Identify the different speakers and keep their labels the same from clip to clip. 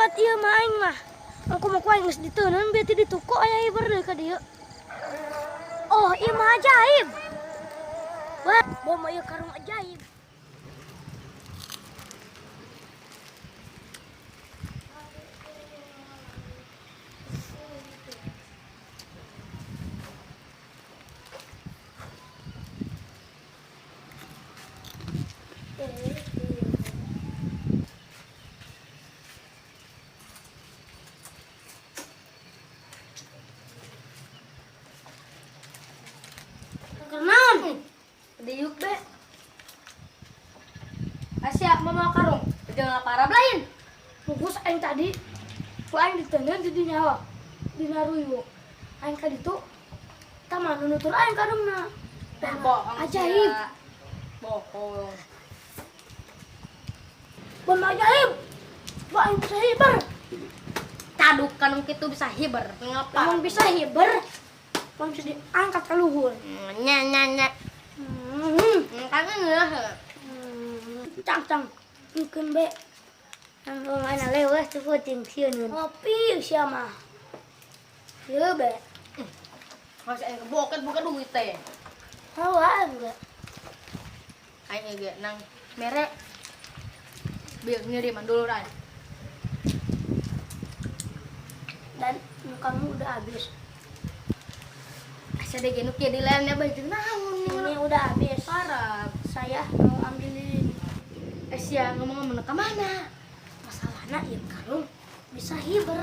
Speaker 1: Hebat ieu mah aing mah. Aku mah ku aing geus diteuneun bieu ti ditu kok aya hiber deui ka dieu. Oh, ieu mah ajaib. Wah, bom ieu karung ajaib. Kenaon?
Speaker 2: Diuk be. Asia mama karung. Jangan parah lain.
Speaker 1: Fokus aing tadi ku aing diteundeun di dinya ho. Dina ruyuk. Aing ka ditu tah nu nutur aing karungna.
Speaker 2: Bohong.
Speaker 1: Ajaib.
Speaker 2: Sia. Bohong.
Speaker 1: Bom ajaib. Wah, aing bisa hiber.
Speaker 2: Taduk kanung kitu bisa hiber. Ngapa?
Speaker 1: Lamun bisa hiber, lamun bisa diangkat ke luhur.
Speaker 2: Nya nya nya. Kan ngeuh.
Speaker 1: Cang cang. Mungkin be.
Speaker 3: Ampun ana lewat tuh puting sieun.
Speaker 1: Ngopi sia mah. Ieu be.
Speaker 2: Masih aing keboket bukan duit teh.
Speaker 1: Hawa enggak.
Speaker 2: Aing ge nang mere. Biar ngiriman dulu aing.
Speaker 1: Dan kamu udah habis.
Speaker 2: Asa deh genuk ya di lainnya baju naon nih.
Speaker 1: Ini udah habis.
Speaker 2: Parah.
Speaker 1: Saya mau ambilin.
Speaker 2: Sia ngomong-ngomong ke mana?
Speaker 1: Masalahnya ieu karung bisa hiber.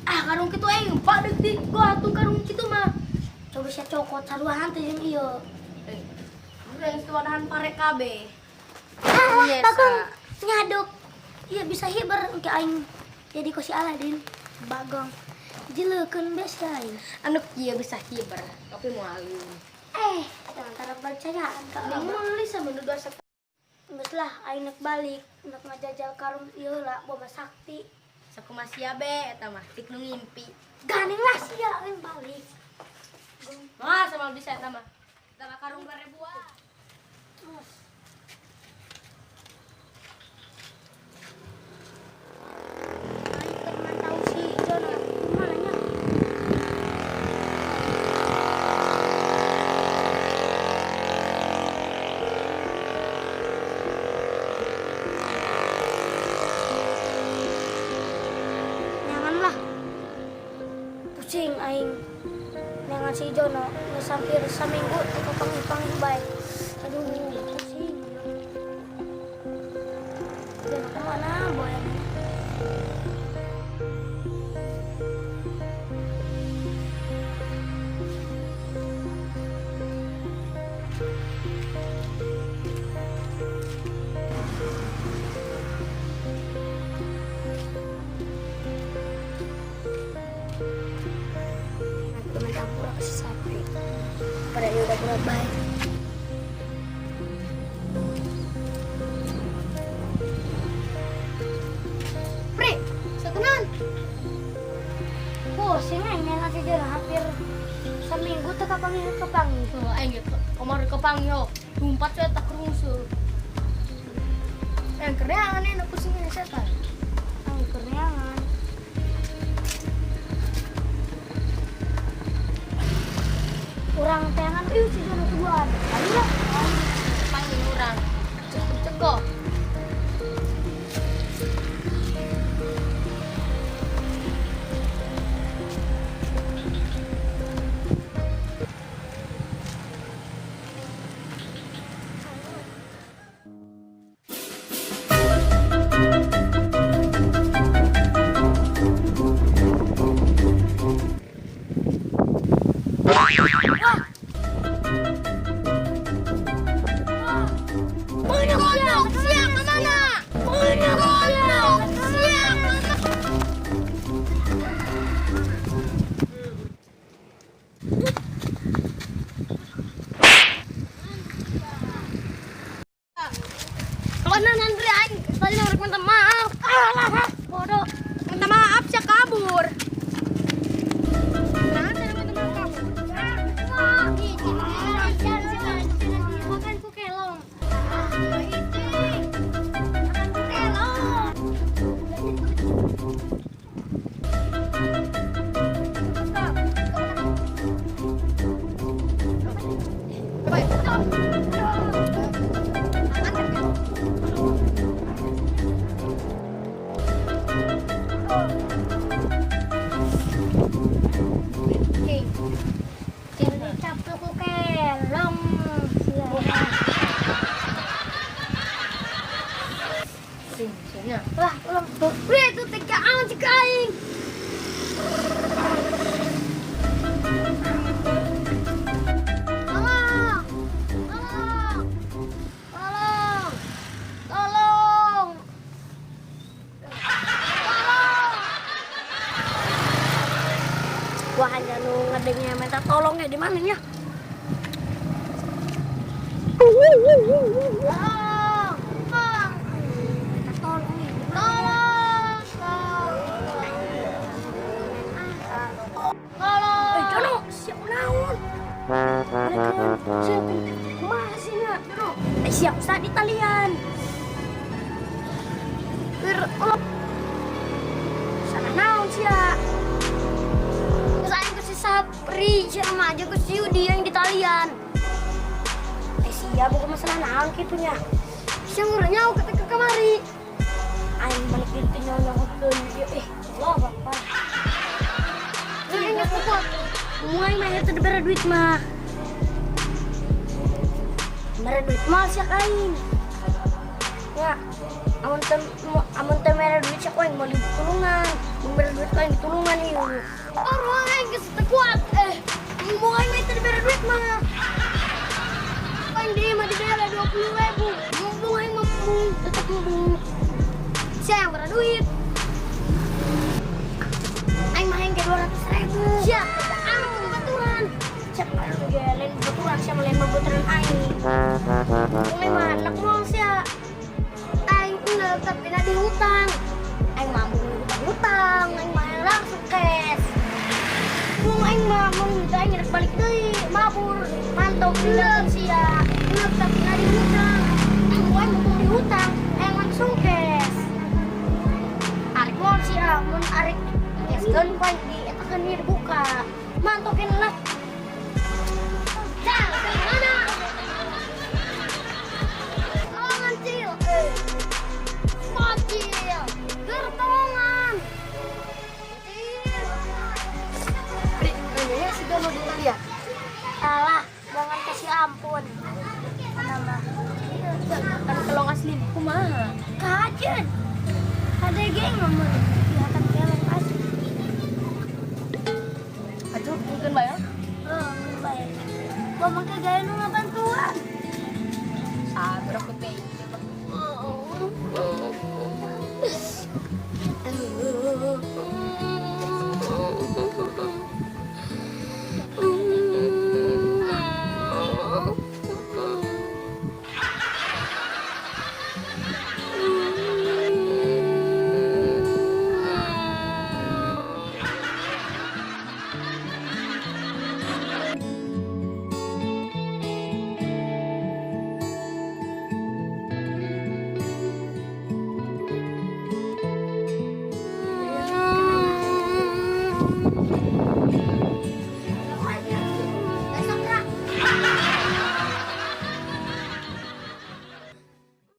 Speaker 2: Ah karung kitu aing pak deuk di gua atuh karung kitu mah.
Speaker 1: Coba sia cokot saruahan teh jeung ieu.
Speaker 2: Eh, urang geus wadahan pare kabeh.
Speaker 1: Ah,
Speaker 2: Iya,
Speaker 1: Bagong
Speaker 2: Sa.
Speaker 1: nyaduk. Iya bisa hiber engke aing jadi kosi Aladin. Bagong. Jileukeun be sia aing.
Speaker 2: Anu kieu bisa hiber, tapi moal.
Speaker 1: Eh, jangan antara percayaan ka
Speaker 2: Ning
Speaker 1: abah.
Speaker 2: meuli sama nu dosa.
Speaker 1: Geus lah aing nek balik, nek ngajajal karung ieu lah boba sakti.
Speaker 2: Sakumaha sia be eta mah tik nu ngimpi.
Speaker 1: Ganing lah sia aing balik.
Speaker 2: Wah, sama bisa eta mah. Eta mah karung 2000-an.
Speaker 1: Terus. Aing keur mantau si Jono kumaha nya? Jangan lah. Pusing aing. Dengan si Jono geus hampir saminggu teu kapanggih-panggih bae. Aduh, pusing. Jono kemana boy? Aku minta pura ke si Sapri. Pada dia udah pura baik.
Speaker 2: Pri, sakenan.
Speaker 1: Pusing aing dengan si Jono hampir seminggu teu kapanggih-kapanggih.
Speaker 2: Oh, aing ge kamari kapanggih ho. Lumpat we tak rungsu. Aing kereangan enak pusingnya setan.
Speaker 1: Aing kereangan. Urang teangan ieu si Jono keluar. Ayo lah.
Speaker 2: Panggil urang. Cek-cek.
Speaker 1: Banyak sia. Weh, itu teh aman cek aing. Tolong! Tolong! Tolong! Tolong! Tolong! Wah, hanya nu ngedengnya minta tolong ya di mana nya? Tolong! Tolong! Minta tolong ya. Tolong! Tolong! Tolong! Eh, Jono, siap naon? Siap, kumaha sih nya, Jono? Eh, siap usah di talian. Ker, ulah. Salah naon sia? Terus aing ku si Sapri, si remaja ku si Yudi yang di talian. Eh, sia bukan masalah naon kitu nya. Sia ngurangnya aku ketika kemari. Aing balik itu nyonya hotel eh, Allah bapak. Ini nggak kuat. Mulai mah itu diberi duit mah. Mere duit mah sia aing. Ya, amun teu amun teu mere duit sia aing meuli tulungan. Mun mere duit aing ditulungan ieu. Orang aing geus teu kuat. Eh, mun aing mah teu dibere duit mah. Aing di mah dibere 20.000. Mumpung aing mah embung, tetep embung. Sia yang mere duit. Aing mah ke 200.000. Sia, anu baturan. Sia ge lain baturan, sia mah lain baturan aing. Mulai mah anak mau sia. Aing endek tapi na di hutang. Aing mah embung hutang-hutang, aing mah langsung cash. Mung aing mah mung minta aing rek balik deui, mabur, mantau endek sia. Endek tapi na di hutang. Aing mah mumpung di hutang, aing langsung cash. Arek mau sia, mun arek cash keun ku aing di eta keun ieu dibuka. Mantokin lah.